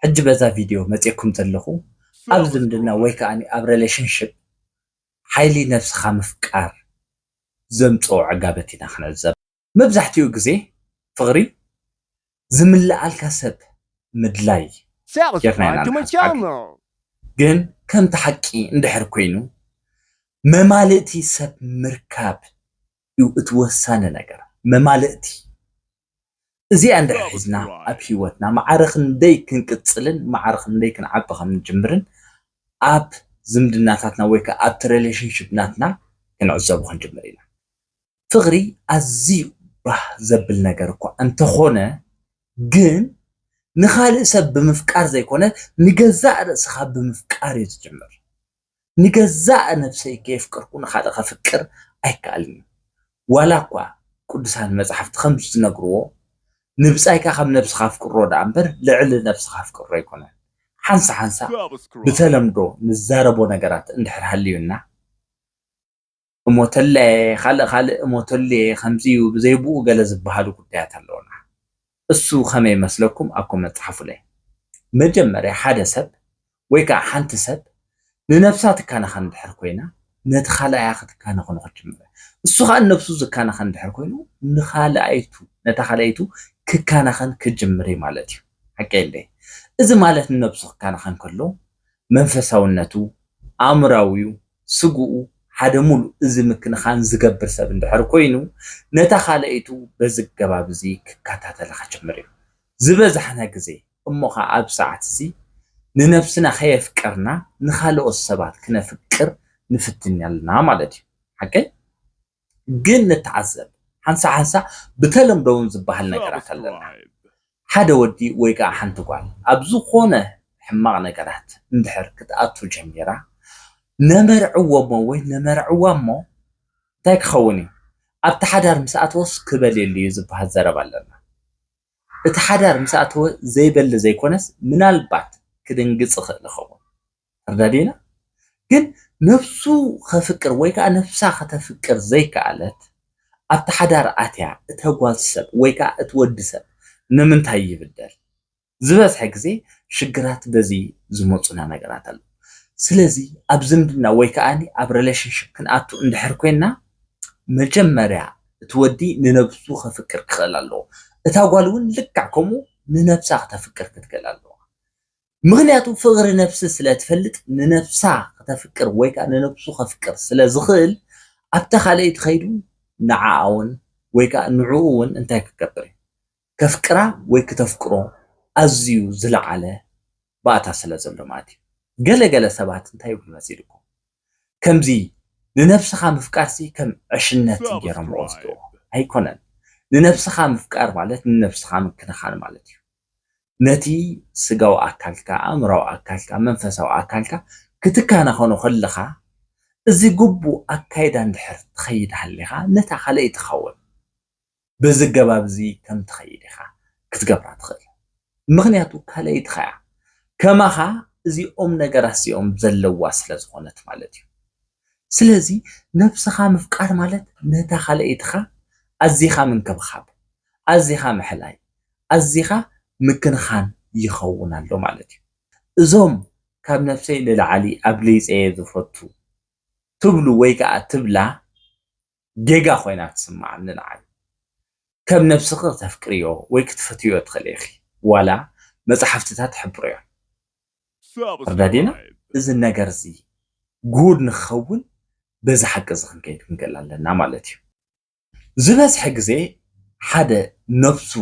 ሕጂ በዛ ቪድዮ መፅየኩም ዘለኹ ኣብ ዝምድና ወይ ከዓ ኣብ ሪሌሽንሽፕ ሓይሊ ነብስኻ ምፍቃር ዘምፅኦ ዕጋበት ኢና ክንዕዘብ። መብዛሕትኡ ግዜ ፍቕሪ ዝምልኣልካ ሰብ ምድላይ ጌርና ኢና ንሓስብ። ግን ከምቲ ሓቂ እንድሕር ኮይኑ መማልእቲ ሰብ ምርካብ እዩ እቲ ወሳኒ ነገር። መማልእቲ እዚኣ እንድሕር ሒዝና ኣብ ህይወትና ማዕረ ክንደይ ክንቅፅልን ማዕረ ክንደይ ክንዓቢ ከም ንጅምርን ኣብ ዝምድናታትና ወይ ከዓ ኣብቲ ሪሌሽንሽፕ ናትና ክንዕዘቡ ክንጅምር ኢና። ፍቕሪ ኣዝዩ ባህ ዘብል ነገር እኳ እንተኾነ ግን ንኻልእ ሰብ ብምፍቃር ዘይኮነ ንገዛእ ርእስኻ ብምፍቃር እዩ ዝጅምር። ንገዛእ ነብሰይ ከየፍቀርኩ ንኻልእ ከፍቅር ኣይከኣልን እዩ። ዋላ እኳ ቅዱሳን መጻሕፍቲ ከም ዝነግርዎ ንብጻይካ ከም ነብስኻ ኣፍቅሮ ደኣ እምበር ልዕሊ ነብስኻ ኣፍቅሮ ኣይኮነን። ሓንሳ ሓንሳ ብተለምዶ ንዛረቦ ነገራት እንድሕር ሃልዩና እሞተለ ካልእ ካልእ እሞተለ ከምዚ እዩ ብዘይብኡ ገለ ዝበሃሉ ጉዳያት ኣለውና። እሱ ከመይ መስለኩም ኣብ ኮመንት ጸሓፉለይ። መጀመርያ ሓደ ሰብ ወይ ከዓ ሓንቲ ሰብ ንነብሳ ትካናኸን እንድሕር ኮይና ነቲ ካልኣያ ክትካናኸኖ ክትጅምር እያ። እሱ ከዓ ነብሱ ዝካናኸን እንድሕር ኮይኑ ንኻልኣይቱ ነታ ካልኣይቱ ክካናኸን ክጅምር እዩ ማለት እዩ። ሓቀይ እንደ እዚ ማለት ንነብሱ ክካናኸን ከሎ መንፈሳውነቱ ኣእምራዊዩ ስግኡ ሓደ ሙሉእ እዚ ምክንኻን ዝገብር ሰብ እንድሕር ኮይኑ ነታ ካልኣይቱ በዚ ገባብ እዚ ክከታተላ ክጅምር እዩ። ዝበዝሕና ግዜ እሞ ኸዓ ኣብ ሰዓት እዚ ንነብስና ከየፍቀርና ንኻልኦት ሰባት ክነፍቅር ንፍትን ኣለና ማለት እዩ። ሓቀይ ግን ንተዓዘብ ሓንሳ ሓንሳ ብተለምዶ እውን ዝበሃል ነገራት ኣለና። ሓደ ወዲ ወይ ከዓ ሓንቲ ጓል ኣብ ዝኾነ ሕማቕ ነገራት እንድሕር ክትኣቱ ጀሚራ ነመርዕዎ እሞ ወይ ነመርዕዋ እሞ እንታይ ክኸውን እዩ ኣብቲ ሓዳር ምስ ኣተወስ ክበል የሉ እዩ ዝበሃል ዘረባ ኣለና። እቲ ሓዳር ምስ ኣተወ ዘይበሊ ዘይኮነስ ምናልባት ክድንግፅ ይኽእል ይኸውን ተረዳዲና ግን ነብሱ ከፍቅር ወይ ከዓ ነብሳ ከተፍቅር ዘይከኣለት ኣብቲ ሓዳር ኣትያ እተ ጓል ሰብ ወይ ከዓ እቲ ወዲ ሰብ ንምንታይ ይብደል ዝበዝሐ ግዜ ሽግራት በዚ ዝመፁና ነገራት ኣሎ ስለዚ ኣብ ዝምድና ወይ ከዓ ኣብ ሪሌሽንሽፕ ክንኣቱ እንድሕር ኮይና መጀመርያ እቲ ወዲ ንነብሱ ከፍቅር ክኽእል ኣለዎ እታ ጓል እውን ልክዕ ከምኡ ንነብሳ ከተፍቅር ክትክእል ኣለዋ ምኽንያቱ ፍቕሪ ነብሲ ስለ ትፈልጥ ንነብሳ ከተፍቅር ወይ ከዓ ንነብሱ ከፍቅር ስለ ዝኽእል ኣብታ ካልኣይቲ ከይዱ ንዓኣ እውን ወይ ከዓ ንዕኡ እውን እንታይ ክገብር እዩ ከፍቅራ ወይ ክተፍቅሮ ኣዝዩ ዝለዓለ ባእታ ስለ ዘሎ ማለት እዩ። ገለ ገለ ሰባት እንታይ ይብሉ መሲልኩም ከምዚ ንነብስኻ ምፍቃርሲ ከም ዕሽነት ገይሮም ወስድዎ ኣይኮነን። ንነብስኻ ምፍቃር ማለት ንነብስኻ ምክንኻን ማለት እዩ። ነቲ ስጋዊ ኣካልካ፣ ኣእምራዊ ኣካልካ፣ መንፈሳዊ ኣካልካ ክትከናኸኖ ከለኻ እዚ ግቡእ ኣካይዳ እንድሕር ትኸይድ ሃሊኻ ነታ ካልኣይቲ ኸውን በዚ ኣገባብ እዚ ከም ትኸይድ ኢኻ ክትገብራ ትኽእል። ምኽንያቱ ካልኣይትኻ እያ። ከማኻ እዚኦም ነገራት እዚኦም ዘለዋ ስለ ዝኾነት ማለት እዩ። ስለዚ ነብስኻ ምፍቃር ማለት ነታ ካልኣይትኻ ኣዚኻ ምንክብኻብ፣ ኣዚኻ ምሕላይ፣ ኣዚኻ ምክንኻን ይኸውን ኣሎ ማለት እዩ። እዞም ካብ ነብሰይ ንላዕሊ ኣብሊፀ እየ ዝፈቱ ትብሉ ወይ ከዓ ትብላ ጌጋ ኮይና ትስምዓኒ ንዓይ። ከም ነብስኺ ክተፍቅርዮ ወይ ክትፈትዮ ትኽእሊ ኢኺ ዋላ መፅሓፍትታት ትሕብርዮ። ተረዳዲና? እዚ ነገር እዚ ጉድ ንክኸውን በዚ ሓቂ እዚ ክንከይድ ክንክእል ኣለና ማለት እዩ። ዝበዝሐ ግዜ ሓደ ነብሱ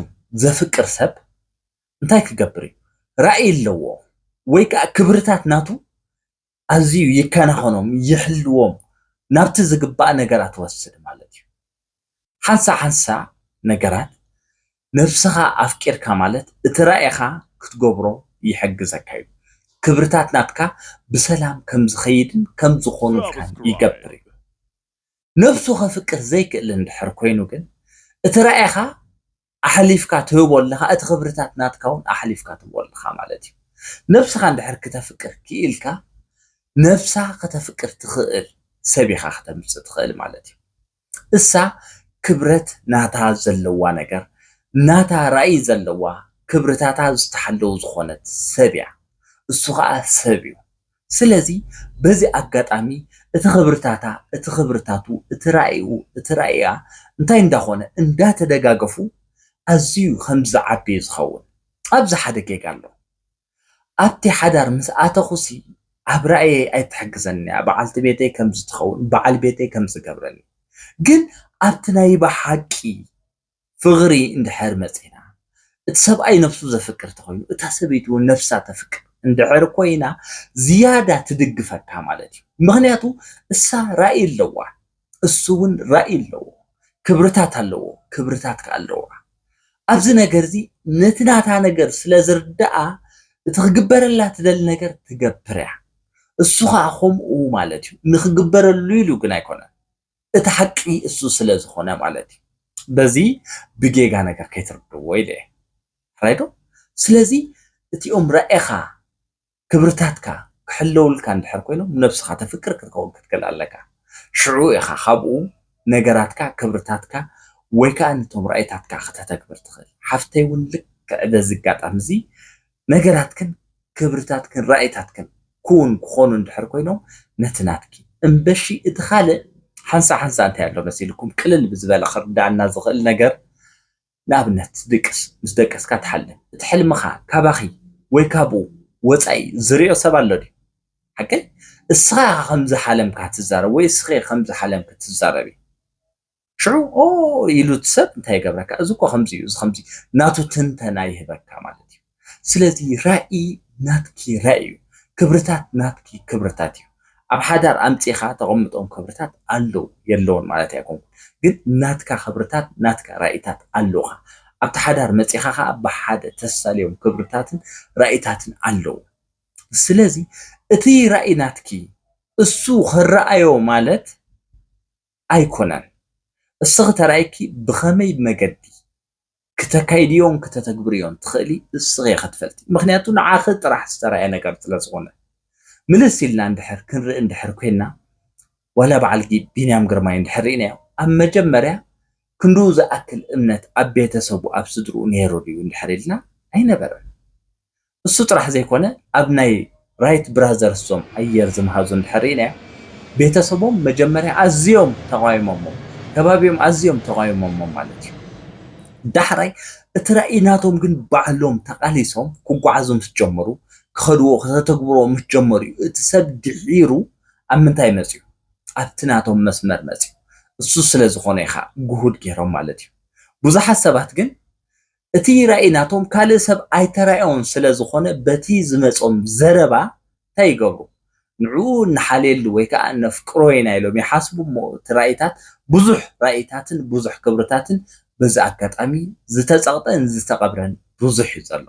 ዘፍቅር ሰብ እንታይ ክገብር እዩ? ራእይ ኣለዎ ወይ ከዓ ክብርታት ናቱ ኣዝዩ ይከናኸኖም ይሕልዎም ናብቲ ዝግባእ ነገራት ወስድ ማለት እዩ። ሓንሳ ሓንሳ ነገራት ነብስኻ ኣፍቂርካ ማለት እቲ ራእይኻ ክትገብሮ ይሕግዘካ እዩ። ክብርታት ናትካ ብሰላም ከም ዝኸይድን ከም ዝኾኑልካን ይገብር እዩ። ነብሱ ከፍቅር ዘይክእል እንድሕር ኮይኑ ግን እቲ ራእይኻ ኣሕሊፍካ ትህቦ ኣለኻ፣ እቲ ክብርታት ናትካ እውን ኣሕሊፍካ ትህቦ ኣለኻ ማለት እዩ። ነብስኻ እንድሕር ክተፍቅር ክኢልካ ነብሳ ከተፍቅር ትኽእል ሰብ ኢኻ ክተምፅእ ትኽእል ማለት እዩ። እሳ ክብረት ናታ ዘለዋ ነገር ናታ ራእይ ዘለዋ ክብርታታ ዝተሓለዉ ዝኾነት ሰብ እያ። እሱ ኸዓ ሰብ እዩ። ስለዚ በዚ ኣጋጣሚ እቲ ክብርታታ፣ እቲ ክብርታቱ፣ እቲ ራእዩ፣ እቲ ራእያ እንታይ እንዳኾነ እንዳተደጋገፉ ኣዝዩ ከም ዝዓቢ እዩ ዝኸውን። ኣብዚ ሓደ ጌጋ ኣሎ። ኣብቲ ሓዳር ምስ ኣተኹሲ ኣብ ራእየይ ኣይትሕግዘኒ እያ፣ በዓልቲ ቤተይ ከምዚ ትኸውን፣ በዓል ቤተይ ከምዚ ገብረኒ። ግን ኣብቲ ናይ ብሓቂ ፍቕሪ እንድሕር መጺና፣ እቲ ሰብኣይ ነብሱ ዘፍቅር ተኾይኑ፣ እታ ሰበይቲ እውን ነብሳ ተፍቅር እንድሕር ኮይና፣ ዝያዳ ትድግፈካ ማለት እዩ። ምኽንያቱ እሳ ራእይ ኣለዋ፣ እሱ እውን ራእይ ኣለዎ፣ ክብርታት ኣለዎ፣ ክብርታት ከኣ ኣለዋ። ኣብዚ ነገር እዚ ነቲ ናታ ነገር ስለ ዝርድኣ፣ እቲ ክግበረላ ትደሊ ነገር ትገብር እያ። እሱ ኸኣ ከምኡ ማለት እዩ። ንክግበረሉ ኢሉ ግን ኣይኮነን። እቲ ሓቂ እሱ ስለ ዝኾነ ማለት እዩ። በዚ ብጌጋ ነገር ከይትርድዎ ኢለ እየ። ሕራይ ዶ? ስለዚ እቲኦም ራእኻ፣ ክብርታትካ ክሕለውልካ እንድሕር ኮይኖም፣ ነብስኻ ተፍቅር ክትከውን ክትክእል ኣለካ። ሽዑ ኢኻ ካብኡ ነገራትካ፣ ክብርታትካ ወይ ከኣ ነቶም ራእይታትካ ክተተግብር ትኽእል። ሓፍተይ እውን ልክዕ በዚ ኣጋጣሚ እዚ ነገራትክን ክብርታትክን ራእይታትክን ክውን ክኾኑ እንድሕር ኮይኖም፣ ነቲ ናትኪ እምበሺ እቲ ካልእ ሓንሳእ ሓንሳእ እንታይ ኣሎ መሲልኩም ቅልል ብዝበለ ክርድኣና ዝኽእል ነገር፣ ንኣብነት ትድቅስ፣ ምስ ደቀስካ ትሓልም። እቲ ሕልምኻ ካባኺ ወይ ካብኡ ወጻኢ ዝሪኦ ሰብ ኣሎ ድዩ? ሓቀይ? እስኻ ኢኻ ከም ዝሓለምካ ትዛረብ ወይ እስኺ ከም ዝሓለምኪ ትዛረቢ። ሽዑ ኦ ኢሉ እቲ ሰብ እንታይ ይገብረካ? እዚ እኮ ከምዚ እዩ፣ እዚ ከምዚ እዩ። ናቱ ትንተና ይህበካ ማለት እዩ። ስለዚ ራእይ ናትኪ ራእይ እዩ። ክብርታት ናትኪ ክብርታት እዩ። ኣብ ሓዳር ኣምጺኻ ተቐምጦም ክብርታት ኣለዉ የለውን ማለት ኣይኮንኩን። ግን ናትካ ክብርታት፣ ናትካ ራእይታት ኣለውኻ። ኣብቲ ሓዳር መጺኻ ኸኣ ብሓደ ተሳልዮም ክብርታትን ራእይታትን ኣለዉ። ስለዚ እቲ ራእይ ናትኪ እሱ ክረኣዮ ማለት ኣይኮነን። እስኺ ተራእይኪ ብኸመይ መገዲ ክተካይድዮን ክተተግብርዮን ትኽእሊ እስኺ ኢኺ ትፈልጢ። ምኽንያቱ ንዓኺ ጥራሕ ዝተራእየ ነገር ስለ ዝኾነ። ምልስ ኢልና እንድሕር ክንርኢ እንድሕር ኮይንና፣ ዋላ በዓል ጊ-፣ ቢንያም ግርማይ እንድሕር ርኢናዮ፣ ኣብ መጀመርያ ክንድኡ ዝኣክል እምነት ኣብ ቤተሰቡ ኣብ ስድርኡ ነይሩ ድዩ እንድሕር ኢልና ኣይነበረን። እሱ ጥራሕ ዘይኮነ ኣብ ናይ ራይት ብራዘርሶም ኣየር ዝመሃዙ እንድሕር ርኢናዮ፣ ቤተሰቦም መጀመርያ ኣዝዮም ተቓዊሞሞ፣ ከባቢኦም ኣዝዮም ተቓዊሞሞ ማለት እዩ። ዳሕራይ እቲ ራእይ ናቶም ግን ባዕሎም ተቓሊሶም ክጓዓዙ ምስ ጀመሩ፣ ክኸድዎ ከተተግብርዎ ምስ ጀመሩ እዩ እቲ ሰብ ድሒሩ ኣብ ምንታይ መፅዩ? ኣብቲ ናቶም መስመር መፅዩ። እሱ ስለ ዝኾነ ኢኻ ግሁድ ገይሮም ማለት እዩ። ብዙሓት ሰባት ግን እቲ ራእይ ናቶም ካልእ ሰብ ኣይተራእዮን ስለ ዝኾነ በቲ ዝመጾም ዘረባ እንታይ ይገብሩ? ንዕኡ ንሓልየሉ ወይ ከኣ ነፍቅሮ ኢና ኢሎም ይሓስቡ እሞ እቲ ራእይታት ብዙሕ ራእይታትን ብዙሕ ክብርታትን በዚ ኣጋጣሚ ዝተጸቕጠን ዝተቐብረን ብዙሕ እዩ ዘሎ።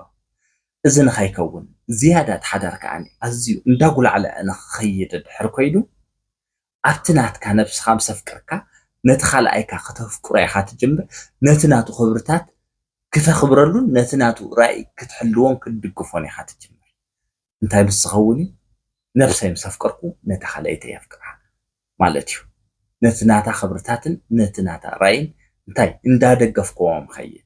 እዚ ንኸይከውን ዝያዳ እቲ ሓዳር ከኣ ኣዝዩ እንዳጉላዕለዐ ንኽኸይድ እንድሕር ኮይኑ ኣብቲ ናትካ ነብስኻ ምስ ኣፍቀርካ ነቲ ካልኣይካ ከተፍቅሮ ኢኻ ትጅምር። ነቲ ናቱ ክብርታት ክተኽብረሉን ነቲ ናቱ ራእይ ክትሕልዎን ክትድግፎን ኢኻ ትጅምር። እንታይ ምስ ዝኸውን እዩ? ነብሰይ ምስ ኣፍቀርኩ ነታ ካልኣይተይ የፍቅራ ማለት እዩ። ነቲ ናታ ክብርታትን ነቲ ናታ ራእይን እንታይ እንዳደገፍክዎም ኸይድ።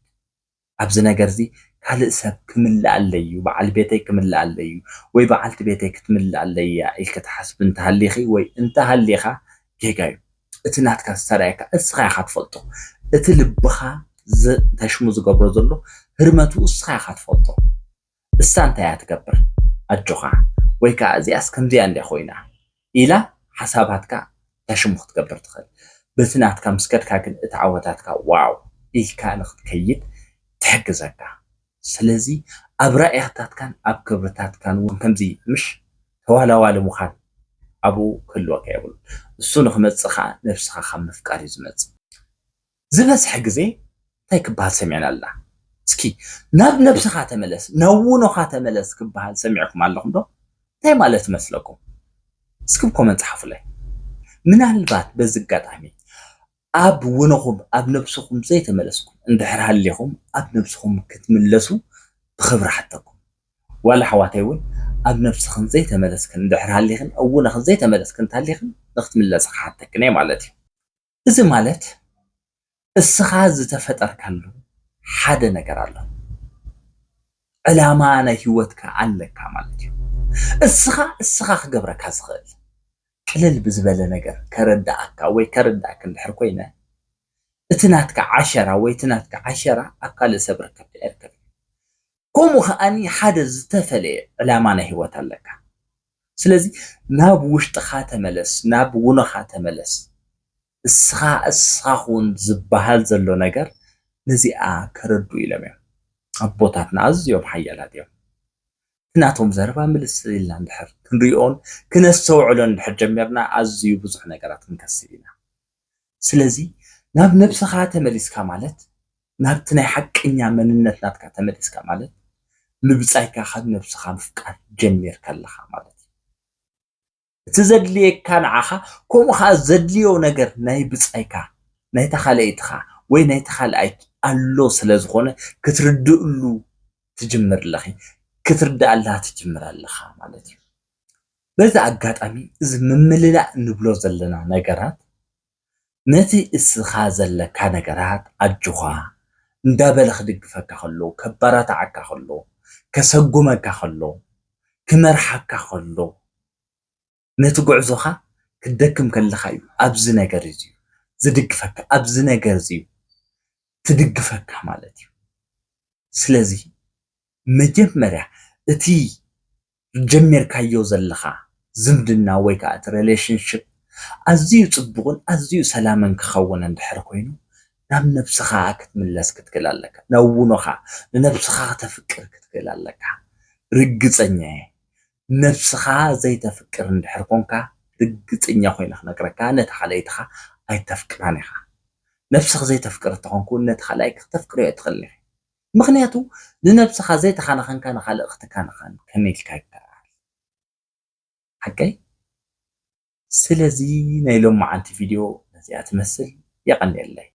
ኣብዚ ነገር እዚ ካልእ ሰብ ክምልኣለይ እዩ፣ በዓል ቤተይ ክምልኣለይ እዩ ወይ በዓልቲ ቤተይ ክትምልኣለይ እያ ኢልኪ ትሓስቢ እንተሃሊኺ ወይ እንተሃሊኻ ጌጋ እዩ። እቲ ናትካ ዝተራእየካ እስኻ ኢኻ ትፈልጦ። እቲ ልብኻ ዝ-፣ እንታይ ሽሙ ዝገብሮ ዘሎ ህርመቱ እስኻ ኢኻ ትፈልጦ። እሳ እንታይ እያ ትገብር? ኣጆኻ። ወይ ከኣ እዚኣስ ከምዚኣ እንድያ ኮይና ኢላ ሓሳባትካ እንታይ ሽሙ ክትገብር ትኽእል። በቲ ናትካ ምስ ከድካ ግን እቲ ዓወታትካ ዋው ኢልካ ንኽትከይድ ትሕግዘካ። ስለዚ ኣብ ራእያታትካን ኣብ ክብርታትካን እውን ከምዚ ምሽ ተዋላዋሊ ምዃን ኣብኡ ክህልወካ የብሉን። እሱ ንኽመጽእ ከኣ ነብስኻ ካብ ምፍቃር እዩ ዝመጽእ። ዝበዝሐ ግዜ እንታይ ክበሃል ሰሚዕና ኣለና? እስኪ ናብ ነብስኻ ተመለስ፣ ናብ ውኖኻ ተመለስ ክበሃል ሰሚዕኩም ኣለኹም ዶ? እንታይ ማለት ይመስለኩም? እስኪ ብኮመንት ጸሓፉለይ። ምናልባት በዚ ኣጋጣሚ ኣብ ውኖኹም፣ ኣብ ነብስኹም ዘይተመለስኩም እንድሕር ሃሊኹም፣ ኣብ ነብስኹም ክትምለሱ ብኽብሪ ሓተኩም። ዋላ ኣሕዋተይ እውን ኣብ ነብስኽን ዘይተመለስክን እንድሕር ሃሊኽን፣ ኣብ ውኖኽን ዘይተመለስክን እንተሃሊኽን ንኽትምለሲ ክሓተክን እየ ማለት እዩ። እዚ ማለት እስኻ ዝተፈጠርካሉ ሓደ ነገር ኣሎ። ዕላማ ናይ ህይወትካ ኣለካ ማለት እዩ። እስኻ እስኻ ክገብረካ ዝኽእል ቅልል ብዝበለ ነገር ከረዳኣካ ወይ ከረዳኣክ እንድሕር ኮይነ፣ እቲ ናትካ ዓሸራ ወይ እቲ ናትካ ዓሸራ ኣብ ካልእ ሰብ ርከብ ኣይርከብ። ከምኡ ከኣኒ ሓደ ዝተፈለየ ዕላማ ናይ ህይወት ኣለካ። ስለዚ ናብ ውሽጥኻ ተመለስ፣ ናብ ውኖኻ ተመለስ። እስኻ እስኻ ኩን ዝበሃል ዘሎ ነገር ነዚኣ ከረዱ ኢሎም እዮም ኣቦታትና። ኣዝዮም ሓያላት እዮም። ናቶም ዘረባ ምልስ ኢልና እንድሕር ክንሪኦን ክነስተውዕሎን እንድሕር ጀሚርና ኣዝዩ ብዙሕ ነገራት ክንከስብ ኢና። ስለዚ ናብ ነብስኻ ተመሊስካ ማለት ናብቲ ናይ ሓቀኛ መንነት ናትካ ተመሊስካ ማለት ንብጻይካ ካብ ነብስኻ ምፍቃር ጀሚርካ ኣለኻ ማለት እዩ። እቲ ዘድልየካ ንዓኻ ከምኡ ከዓ ዘድልዮ ነገር ናይ ብጻይካ ናይታ ካልኣይትኻ ወይ ናይታ ካልኣይ ኣሎ ስለ ዝኾነ ክትርድእሉ ትጅምር ኣለኺ፣ ክትርድኣላ ትጅምር ኣለኻ ማለት እዩ። በዚ ኣጋጣሚ እዚ ምምልላእ ንብሎ ዘለና ነገራት ነቲ እስኻ ዘለካ ነገራት ኣጆኻ እንዳበለ ክድግፈካ ከሎ፣ ከባራታዓካ ከሎ፣ ከሰጉመካ ከሎ፣ ክመርሓካ ከሎ፣ ነቲ ጉዕዞኻ ክትደክም ከለኻ እዩ ኣብዚ ነገር እዚ ዝድግፈካ፣ ኣብዚ ነገር እዚ ትድግፈካ ማለት እዩ። ስለዚ መጀመርያ እቲ ጀሚርካዮ ዘለኻ ዝምድና ወይ ከዓ እቲ ሪሌሽንሽፕ ኣዝዩ ጽቡቕን ኣዝዩ ሰላምን ክኸውን እንድሕር ኮይኑ ናብ ነብስኻ ክትምለስ ክትክእል ኣለካ። ናብ ውኖኻ ንነብስኻ ክተፍቅር ክትክእል ኣለካ። ርግጸኛ እየ። ነብስኻ ዘይተፍቅር እንድሕር ኮንካ ርግጸኛ ኮይነ ክነግረካ ነታ ካልኣይትኻ ኣይተፍቅራን ኢኻ። ነብስኻ ዘይተፍቅር እንተኾንኩ ነቲ ካልኣይ ክተፍቅርዮ ኣይትኽእልን ኢኻ። ምኽንያቱ ንነብስኻ ዘይተኻናኸንካ ንኻልእ ክትካናኸን ከመይ ኢልካ ይከኣል? ሓቀይ? ስለዚ ናይ ሎማዓንቲ ቪድዮ ነዚኣ ትመስል። የቐንየለይ።